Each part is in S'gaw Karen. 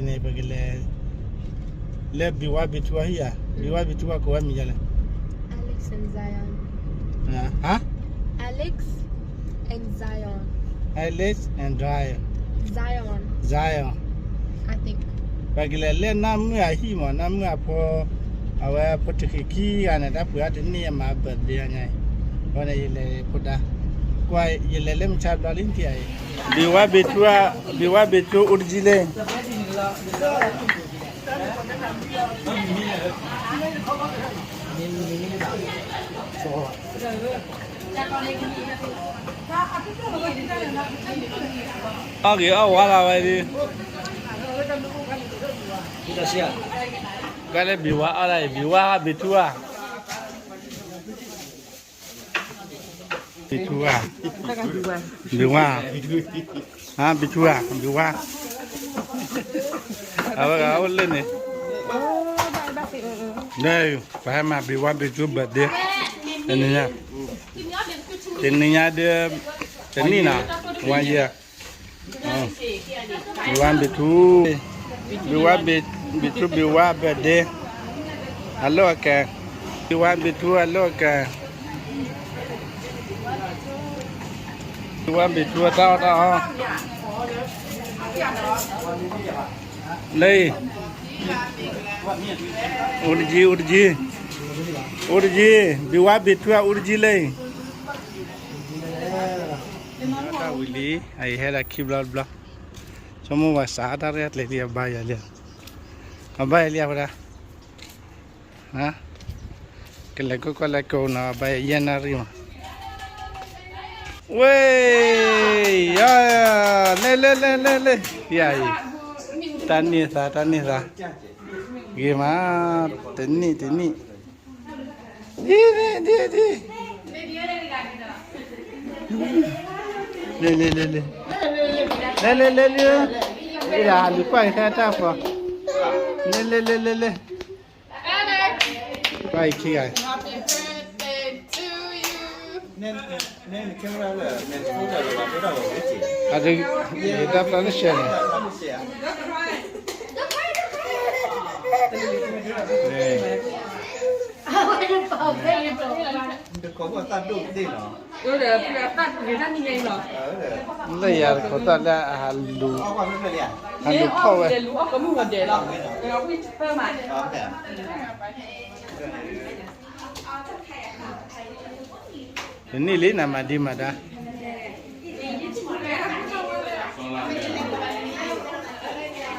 န့ၣ် ပကလဲၤ လၢဘံဝါဘံထူအဟံၣ်ဧါ, ဘံဝါဘံထူအကိးဝဲမံၤဒ်လဲၣ်. Alex and Zion. ဟါ? Alex and Zion. Alex and Zion. Zion. Zion. I think. ပကလဲၤလၢနၢမုၢ်အဟံၣ်မး, နၢမုၢ်အဖိ, အဝဲဖိတဃံးခံဂၤန့ၣ် တၢ်ပှ့ၤအီၤတနံၣ်အမၤ birthday အညါအံၤ, အဃိန့ၣ် ယလဲၤဖိဒါ, ကွၢ် ယလဲၤလၢမုၢ်ဆါဘျီလံထံၣ်အံၤ, ဘံဝါဘံထူ, ဘံဝါဘံထူအူတကံလၢ အီၣ်ဂ့ၤအီၣ်ဝါလၢဝဲဒၣ်, ကဲလၢဘံဝါအီၣ်ဒၣ်အံၤ, ဘံဝါဘံထူဧါ, ဘံထူဧါ, ဘံဝါ, ဘံထူဧါ, ဘံဝါ, အဝဲအိၣ်လၢန့ၣ်, ပဟဲမၤဘံဝါဘံထူ birthday, တနံၤညါ, တနံၤညါဒီး, တနံၣ်နီၤ, one year. ဘံဝါဘံထူ, ဘံဝါဘံထူ ဘံဝါ birthday, အလီၢ်အကဲ, ဘံဝါဘံထူအလီၢ်အကဲ, ဘံဝါဘံထူအတၢ်အီၣ်တၢ်အီ, လၢအံၤ, အူတကံ အူတကံ, အူတကံ, ဘံဝါဘံထူအအူတကံလၢအံၤ တၢ်ဝံၤလံ, အအံၤဟဲဒၣ်ခံဘျီတဘျီ, ဆိကမိၣ်ပှၤစးတၢ်ရဲၣ်ကျဲၤလံ အဘါယၤလံ, အဘါယၤလံအဃိဒၣ်, ကလဲၤကိးကီၢ်လဲၤကိးနီၤ အဘါယၤယဲၢ်နၣ်ရံၣ်မး, ဝဲ, ယၤ, လဲၤလဲၤလဲၤလဲၤလဲၤ, ယၤအံၤ, တၢ်န့ၢ်သး တၢ်န့ၢ်သး, ဂ့ၤမး, တနံၣ်တနံၣ် ဒ်ဒ်ဒ်ဒ်, လဲၤလဲၤလဲၤလဲၤ, လဲၤလဲၤလဲၤလဲၤ, ဒ်ဒၣ်လူၤကွၢ်အံၤခဲအတၢ်ဖီ, လဲၤလဲၤလဲၤလဲၤလဲၤ, ကွၢ်အံၤခံဂၤ, တၢ်ဖျါလၢရှဲန့ၣ်, လၢယၤတခိးသၣ်လၢအလူၤ, အလူၤဖီၣ်ဝဲ တနံၣ်လံ နမၤဒံးမၤဒါ, တနံၣ်လံ တနံၣ်လံ, လံ, လံ, လံ, လံ. ပလဲၤမၤဝဲလၢ I V F ပလဲၤမၤဝဲလၢ I V F တၢ်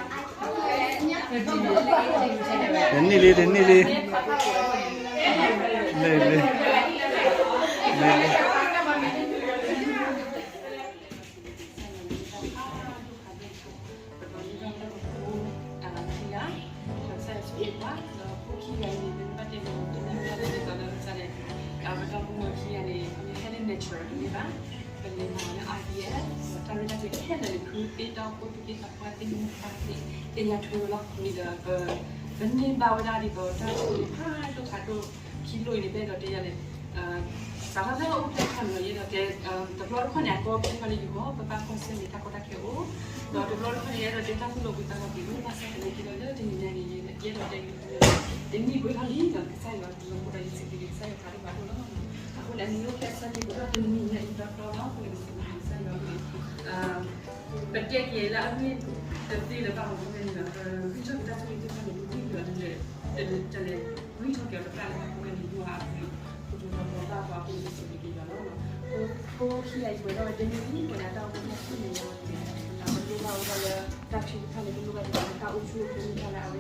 ရဲၣ်တၢ်ကျဲၤခဲလၢာ်န့ၣ် သုသ့တၢ်အိၣ်ဖှိၣ်သုသ့တၢ်ကွၢ်သ့ၣ်မုၢ်သ့ၣ်, ပန့ၢ်ဘၣ်ဝဲဒၣ်ဒ်သိးတၢ်အိၣ်ဖှိၣ်န့ၣ် ဖးဒိၣ်ဖးဒိၣ် ခံလိၣ်အံၤန့ၣ် ပအဲၣ်ဒိးတဲယၤန့ၣ် စးထီၣ်ဖဲအိၣ်ဖျဲၣ်ခါန့ၣ်လီၤ ယအဲၣ်ဒိးတဲ တဘျီတခီၣ်န့ၣ် အကီဖဲဖဲလၢယဂီၢ် ပဘၣ်ကွၢ်ဆၢၣ်မဲာ်တၢ်ကီတၢ်ခဲအိၣ်, ဒီးတဘျီတခီၣ်န့ၣ် ယအဲၣ်ဒိးတဲတၢ်သူၣ်လီၤဘှံးသးလီၤဘှံး ဘၣ်ဆၣ်သနာ်က့ဒီး လၢတနံၤညါန့ၣ် ယအဲၣ်ဒိးတဲ တနံၣ်ပှဲၤထီၣ်လံဒီး ကစၢ်ယွၤလၢပအိၣ်ဒီးယစံးဘျုးက့ၤကစၢ်ယွၤဖးဒိၣ်ဖးဒိၣ်လီၤ. အဃိန့ၣ် အနံၤအိၣ်ဖျဲၣ်ဆၢက့ၤ ပထီၣ်တနံၤညါအံၤဒီးတီလီၤ အဃိန့ၣ် ပစံးဘျုးက့ၤကစၢ်ယွၤန့ၣ် ပတဲက့ၤလၢအဂ့ၢ်တသ့လၢၤဘၣ် အဃိန့ၣ် ပဂံၢ်ထီၣ်က့ၤတၢ်ဆိၣ်ဂ့ၤသ့ၣ်တဖၣ်န့ၣ် ပဂံၢ်က့ၤအီၤတလဲၤ တလဲၤဂံၢ်ထီၣ်က့ၤအီၤတဖၣ်လၢၤဘၣ် အဃိန့ၣ် ယွၤအဘျုး ပဒိၣ်ထီၣ်ပှၤဘၣ်ပှၤအဃိန့ၣ် ပစံးဘျုးက့ၤယွၤလီၤ. ဖိခံဂၤအံၤပှဲၤထီၣ်ဝဲတနံၤလံ ပဝဲဒၣ်တၢ်အိၣ်ဖှိၣ်န့ၣ် ပလိၣ်ဘၣ်ဝဲဒၣ်လၢ တၢ်ထုကဖၣ်န့ၣ် ပလိၣ်ဘၣ်ဒ်သိးလၢတၢ်အိၣ်ဆူၣ်အိၣ်ချ့မ့ၢ်တၢ်လၢအရ့ဒိၣ် ဒီးတၢ်ဒိၣ်ထီၣ်န့ၣ် လၢထံသဘျ့ကီၢ်သဘျ့ပူၤန့ၣ်မ့ၢ်တၢ်လၢအရ့ဒိၣ် ပဒိၣ်ထီၣ်စ့ၢ်ကီးလၢမုၢ်လၢသးလၢနီၢ်ခိလၢနီၢ်သးလၢမီၤအဃိန့ၣ် ပလိၣ်ဘၣ်တၢ်ထုကဖၣ်ဒ်သိးဒီး ဖုကဘၣ်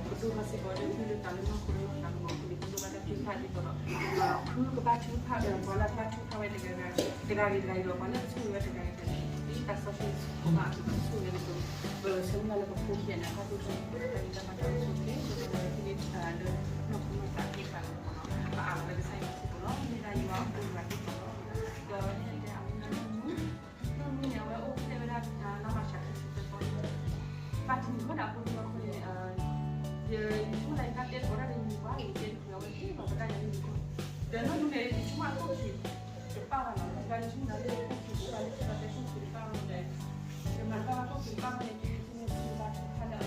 ထုကဖၣ် ပှၤလၢကဘၣ်ထုကဖၣ်ဝဲတဂၤဂ့ၤတဂၤအံၤဒီး ပှၤလၢကဆိၣ်ဂ့ၤဝဲတဂၤဂ့ၤတဂၤအံၤ တၢ်စီဆှံကမၣ်အကဘၣ်ဆိၣ်ဂ့ၤလၢပ ပဆၢမုၢ်လၢ်လၢပဖိခံဂၤန့ၣ် အတၢ်ဒိၣ်ထီၣ်န့ၣ် ပတၢ်ဂံၢ်တၢ်ဘါတၢ်အိၣ်ဆူၣ်အိၣ်ချ့ လၢပှၤလၢဖုန့ၢ်တၢ်လၢနီၢ်ခိနီၢ်သးသ့ၣ်တဖၣ်လၢမီၤနီၤ ပအၢၣ်လီၤလၢကစၢ်ယွၤအစုပူၤလီၤ. မ့ၢ်ဒၣ်ယွၤအပူၤယွၤသ့ၣ်တဖၣ်လီၤ. ဒီးမ့ၢ်ဒၣ်အဝဲမ့ၢ် မ့ၢ်န့ၣ် အဝဲအိၣ်ဖျဲၣ်ဝဲဒၣ်လါမးရှးခံဆံသၢသီ ဘၣ်တနံၤဃီဒီးအဖိဒိၣ်အဃိန့ၣ် ယဆိကမိၣ်လၢယတၢ်တဲသကိးတၢ်တမံၤဘၣ် ယတဲတချုးအဝဲသ့ၣ်ဘၣ်ပတၢ်ယၤန့ၣ် ဒီးနီၢ်ဒူန့ၣ် ယဆိကမိၣ်အခိၣ်ခံးတပၣ်ဘၣ်နီၤ ယဘၣ်ယဆိကမိၣ်လၢခိၣ်ခံးတပၣ်လၢယဘၣ်တဲခိၣ်ခံးတပၣ်ဘၣ်ဒီး ဘၣ်မနုၤက့ သုမ့ၢ်သ့ၣ်ညါဘၣ်ထုကဖၣ်လၢအဂီၢ် မ့ၢ်မနုၤအဝဲန့ၣ် ယအဲၣ်ဒိးတဲလၢ ဒီပုၢ်ဝဲၢ်န့ၣ် အခီပညီန့ၣ် ယအိၣ်ဆူၣ်အိၣ်ချ့ ဒီးပဝဲသ့ၣ်တဖၣ် သုမ့ၢ်သ့ၣ်ညါသ့ဝဲ ဒီးပှၤကိးဂၤဒဲးသ့ၣ်ညါသ့ဝဲ လၢတၢ်ထုကဖၣ်လၢအဂီၢ် သုမ့ၢ်သ့ၣ်ညါသ့ဝဲ နမ့ၢ်ဟ့ၣ်ဘၣ်ပဘၣ်သ့ၣ်ညါ နမ့ၢ်ဟ့ၣ်ဘၣ်ပဘၣ်သ့ၣ်ညါ တၢ် ဟ့ၣ်က့ၤတၢ်လၤတၢ်ကပီၤ ဟ့ၣ်က့ၤတၢ်စံးထီၣ်ပတြၢၤဆူကစၢ်ယွၤအအိၣ်လီၤ. မ့ၢ်တၢ်ဘၣ်ကစၢ်ယွၤအသးန့ၣ်လီၤ. ပၢ်ဧၢ, တၢ်စံးဘျုးဒီး ဒိးက့ၤတၢ်လၤတၢ်ကပီၤတၢ်န့ၣ်တက့ၢ်. အဆိကတၢၢ် ဃ့လၢကစၢ်သးညီတဝဲဖိသ့ၣ်ဒီးန့ၣ်တက့ၢ်. တၢ်အံၤကပြုၢ်လၢတၢ် တၢ်ဘျုးဒိၣ်မးလီၤ. နီၢ်ဟါလၢအဂ့ၤကိးဂၤဒဲး, စံးဘျုးကစၢ်ယွၤဟါဒိၣ်ဟါဒိၣ်လၢယွၤအဘျုးအဖှိၣ်ဘၣ်ကွၢ် လၢတၢ်လဲၤခီဖျိ လၢပတၢ်အိၣ်ဖှိၣ်ဒီတဖှိၣ်အံၤအပူၤန့ၣ်လီၤ. တၢ်အိၣ်ဖှိၣ်ဖိသ့ၣ်တဖၣ် ပမ့ၢ်ဘၣ်သံဒီး ဒ်အမ့ၢ်ကျီၢ်တဖုမ့ၢ်ဂ့ၤ, ဒ်အမ့ၢ်သိတဖုမ့ၢ်ဂ့ၤန့ၣ်, သိအဖုအံၤန့ၣ် အိၣ်ဃံလီၤခဲအံၤခဲအံၤ, ဒီးမ့ၢ်သိလၢပှၢ်ထီၣ်, ဒီးမ့ၢ်သိလၢအဘၣ်ဆိၣ်ဂ့ၤ, ဒီးမ့ၢ်သိလၢအဘီၣ်ထီၣ်သိဒီးအါထီၣ်ဂီၢ်ထီၣ်, သိအကစၢ်မ့ၢ်ပှၤလၢအဘၣ်ဆိၣ်ဂ့ၤန့ၣ်လီၤ. ပှၤကညီဘျၢထံခရံာ်စီၣ်ပၠီၤပူၤပ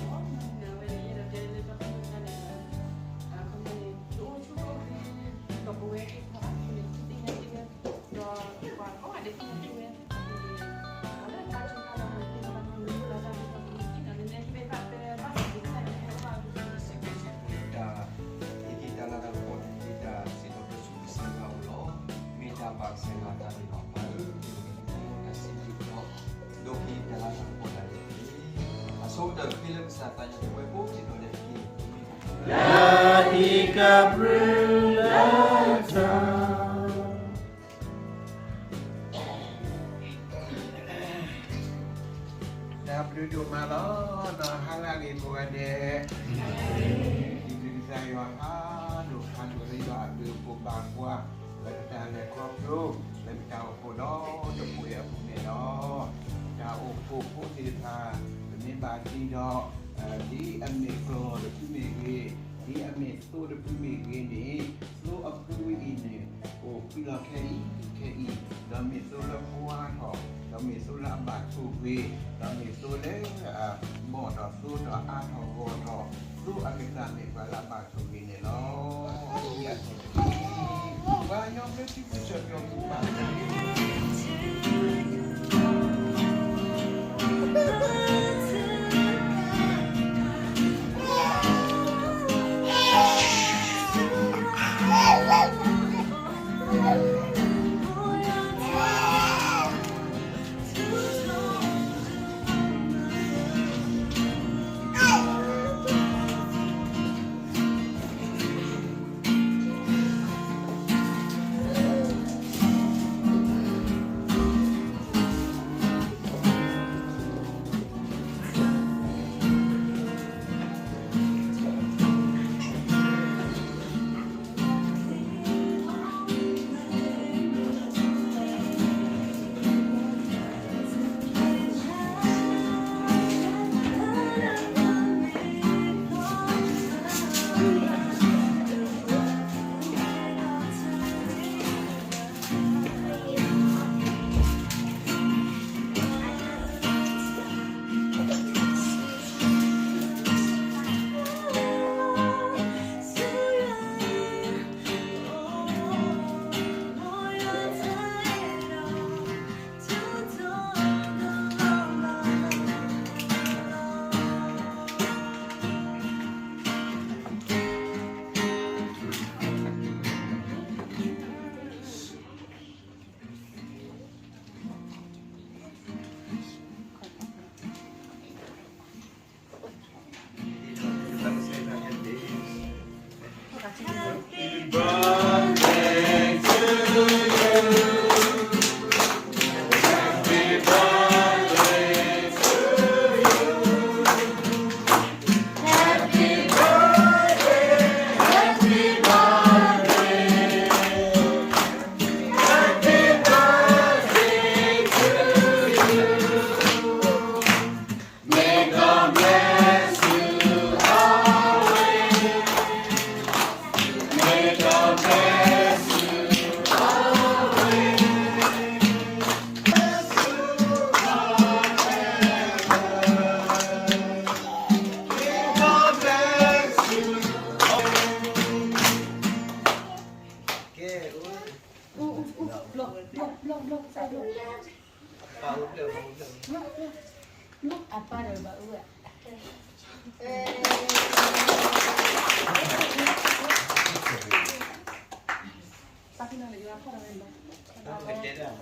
ၢ်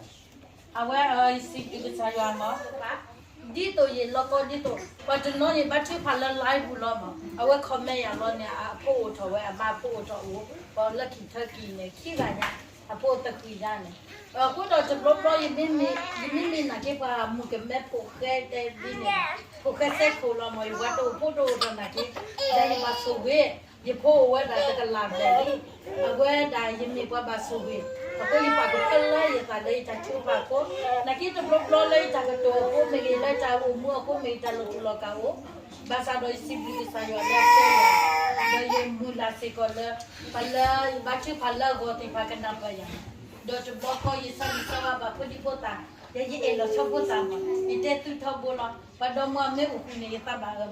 အဝဲအံၤစံးဘျုးကစၢ်ယွၤမး, ဒ်သိးယလီၢ်ကီဒ်သိး ပှၤတနီၤန့ၣ်ဘါထုကဖၣ်လၢ live ပူၤလီၤမး, အဝဲ comment ယၤလီၤန့ၣ် အဖိအိၣ်ထီၣ်ဝဲ အမါအဖိအိၣ်ထီၣ်အိၣ်, ပှၤလၢခံထၢကံၤန့ၣ် ခံဂၤညါ အဖိသၣ်ခွံညါန့ၣ်, အဃိဒီးတဘျီဘျီ ယမ့မ့ၢ် ယမ့မ့ၢ်နာ်က့ပှၤမုၣ်ကမဲဖိဃဲတဲဒ်န့ၣ်, ဖိဃဲစဲခိၣ်လီၤမး, ယဝၤတအိၣ်ဖိတအိၣ်ဒီးနာ်က့, ဒီးယဘၣ်ဆိၣ်ဂ့ၤ, ယဖိအိၣ်ဝဲဒၣ်တကလးဘျဲၣ်လံ, အဝဲဒၣ်ယမ့ၢ်ပှၤဘၣ်ဆိၣ်ဂ့ၤ, အဃိယပာ်ကဖၢလၢယသးလၢယတၢ်ထုကဖၣ်အဃိ, နာ်က့တဘျီဘျီလၢယတၢ်ကတိၤအဃိမ့ၢ်ဂ့ၤ, လၢယတၢ်အိၣ်မူအဃိမ့ၢ်ဂ့ၤ, ယတၢ်လီၤတူာ်လီၤကာ်အဃိ, ဘၣ်ဆၣ်ဒီးယစံးဘျုးကစၢ်ယွၤလၢအတဲယၤ, ဒီးယမုၢ်လၢ်စ့ၢ်ကီးလၢ ပှၤလၢယဘါထုကဖၣ်လၢအဂီၢ်သ့ၣ်တဖၣ်ကနၢ်ပၢၢ်ယၤ, ဒီးတဘျီဃီယဆၢဂ့ၤဆၢဝါဘၣ်ဖိဒံဖိသၣ် ယဲယအဲၣ်လီၤဆီဖိသၣ်မး, ယတဲသုထီဘိလီၤ. ပှၤဒီမါမ့ၢ်အိၣ်ဃုာ်န့ၣ် ယသးဘၣ်အၢမး.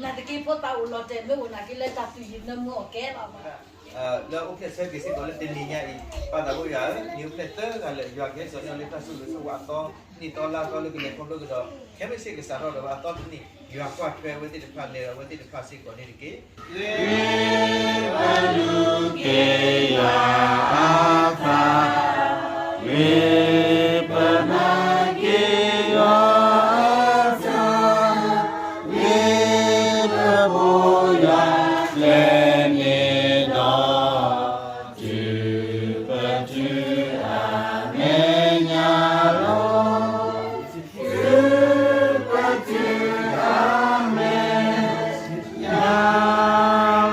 နာ်သက့ဖိသၣ်အိၣ်လီၤတဲာ် မ့ၢ်အိၣ်နာ်က့လၢတၢ်သူၣ်ယံၤနၢမူအီၣ်ကဲလီၤမး. လၢအိၣ်ဖျဲၣ်ဆၢက့ၤစ့ၢ်ကီးလၢတနံၤညါအံၤ, ပၢ်သးဘိယွၤဧၢ, နံၣ်အိၣ်ဖျဲၣ်သၢဂၤလၢာ် ယွၤကဟဲစိာ်န့ၢ်အီၤလၢတၢ်ဆိၣ်ဂ့ၤဆိၣ်ဝါအသီ, နံၣ်သီလါသီလၢကလဲၤခီဖျိကဒီး, ခဲမုၢ်ဆ့ၣ်ကစးထီၣ်ဒီးအသီတနံၣ်, ယွၤကွၢ်ထွဲအဝဲသ့ၣ်တဖၣ် လဲၤဒီးအဝဲသ့ၣ်တဖၣ်စ့ၢ်ကီးန့ၣ်တက့ၢ်. ဂ့ၤပလူၤက့ၤယွၤအသး, ဂ့ၤပနာ်က့ၤယွၤအသး, ဂ့ၤပဘိယွၤကျဲန့ၣ်ဒီး, တုၤပတုၤအမဲာ်ညါလီၤ. တုၤပတုၤအမဲာ်ညါလီၤ.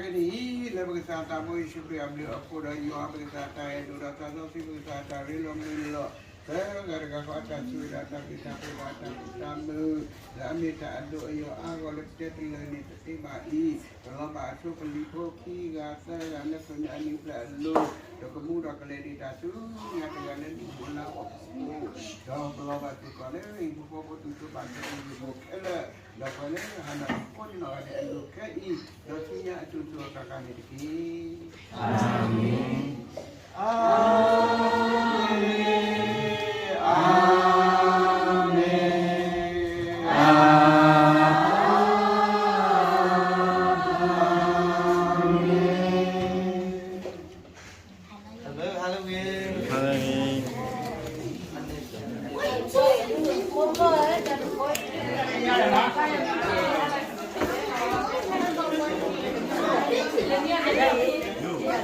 ဒီးခဲကနံၣ်အံၤ လၢပကစၢ်သးဘိယ့ၣ်ၡူးခရံာ်အဘျုးအဖှိၣ်ဒီး ယွၤပကစၢ်တၢ်အဲၣ်ဒိၣ်ဒီး သးစီဆှံပကစၢ်တၢ်ရ့လိာ်မုာ်လိာ်, သၢဂၤတဂၤဃီအတၢ်ဆိၣ်ဂ့ၤဒီးအတၢ်ဘျုးတၢ်ဖှိၣ်ဒီးအတၢ်မုာ်တၢ်မုာ်, လၢအမ့ၢ်တၢ်အဒိၣ်အယိာ်အါဂီၢ်လၢပတဲတလၢာ်န့ၣ်တသ့ဘၣ်အံၤ, ပလီၤဘၣ်အဆိပလံၤဖိခံဂၤသၢဂၤလၢပမ့ၢ်အနံၣ်ဖျၢၣ်အလိၤ, ဒီးကမူဒီးကလဲၤဒံးတၢ်ဆူညါတဂၤလၢနံၣ်မူလါအီၤအဃိ, ဒီးပလီၤဘၣ်စ့ၢ်ကီးလၢဟံၣ်ဖိဃီဖိသူၣ်ကၠိဘၣ်ကၠိအံၤဖိခဲလၢာ်, ဒီးပှၤလၢဟးနၢ်ဖိန့ၣ်နီၢ်ဂၤဒဲးအလိၤခဲအံၤ, ဒီးဆူညါ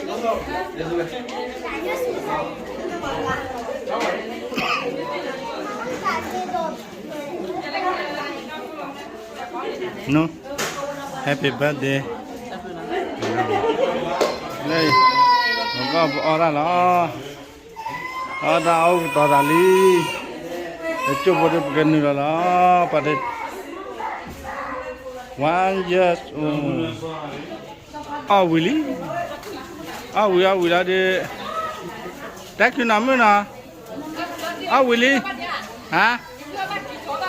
အစိၤစိၤအဃၣ်ဃၣ်န့ၣ်တက့ၢ်. အၤမ့ၣ်. အၤမ့ၣ်, အၤမ့ၣ်, အၤမ့ၣ်. န Happy birthday လၢ ပကအီၣ်တၢ်လီၤ, အီၣ်တၢ်အီၣ်ကတီၤသးလံ, ပကၠိဖိဒီးပကနုာ်လီၤလီၤ, ပှၤတ one years old, အီၣ်ဝံၤလံ, အီၣ်ဝံၤအီၣ်ဝံၤလီၤဒီး, တၢ်ခုနီၤမုၣ်နီၤ, အီၣ်ဝံၤလံ, ဟါ အီၣ်ဝံၤလံက့ၤလီၤ, အီၣ်ဝံၤ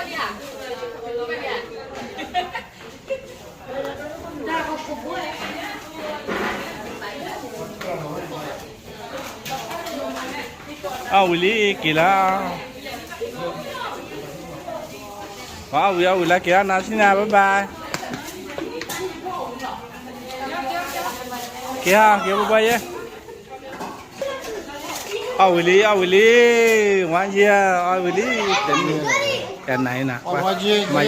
အီၣ်ဝံၤလီၤက့ၤလီၤ, နၤဆံနၤ bye bye, က့ၤဟါ က့ၤဘၣ်ဘၣ်ယဲ အီၣ်ဝံၤလံ အီၣ်ဝံၤလံ, one year အီၣ်ဝံၤလံ, တနံၣ်, တနံၣ်နၤ, မၤယဲ, တ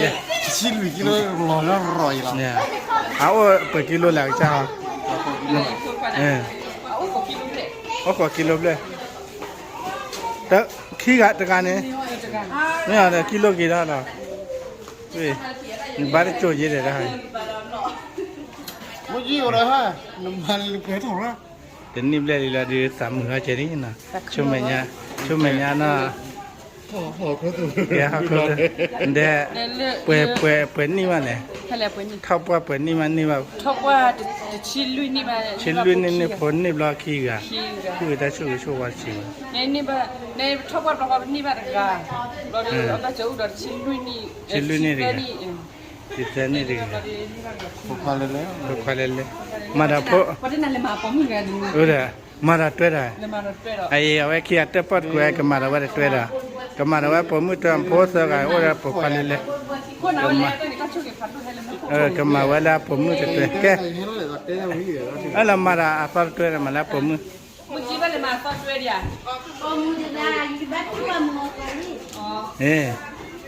ဆံလွံၢ်ကံလိလီၤလၢရီၤအံၤလီၤ, အအိၣ်ပှဲၤကံလိလဲၣ်ကစၢ်, အိၣ်ဃိးကံလိဘျဲၣ်, ခံဂၤတဂၤန့ၣ်, မ့ၢ်အီၤကံလိက့ၤတၢ်လီၤ, နဘၣ်တကၠိၣ်ယဲဒီးတၢ် တနံၣ်ဘျဲၣ်လံလီၤဒုး သးမုာ်ထီၣ်ကဲဒ်နီၤ, ဆိမဲာ်ညါ, ဆိမဲာ်ညါနီၤ, ဒဲ, ပှဲၤ, ပှဲၤ, ပှဲၤနံၣ်မးလဲၣ်, ထီၣ်ပှၢ်ပှဲၤနံၣ်မးန့ၢ်ဘၣ်, ဆံလွံၢ်နံၣ်န့ၣ် ဖိန့ၢ်ဘျီခံဂၤ, ဃုာ်တၢ်ဆိၣ်ဂ့ၤဆိၣ်ဝါတဆံးဘၣ်, ဆံလွံၢ်နံၣ်တဂၤ, တသၢနံၣ်တဂၤ, ဖိခွါလဲၤလဲၣ်, မၤတၢ်ဖိ, မၤတၢ်တွဲတၢ်, အအံၤ အဝဲခံဂၤတၢၣ်ပီၣ်တကွဲး ကမၤတၢ်ဝဲတတွဲဒီး, ကမၤတၢ်ဝဲပိာ်မုၣ်တၢၣ်ဖိသၢဂၤ အိၣ်ဒီးပိာ်ခွါလဲၤလဲၣ်, ကမၤဝဲလၢအပိာ်မုၣ်တတွဲ, ကဲ, အလီၤမၤတၢ်အသီတတွဲဒီး မၤလၢအပိာ်မုၣ်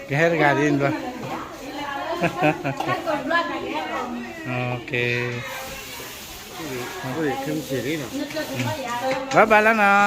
ကဟဲတဂၤဒ်န့ၣ်ဘျီ, ဘၣ်ဘၣ်လီၤနီၤ,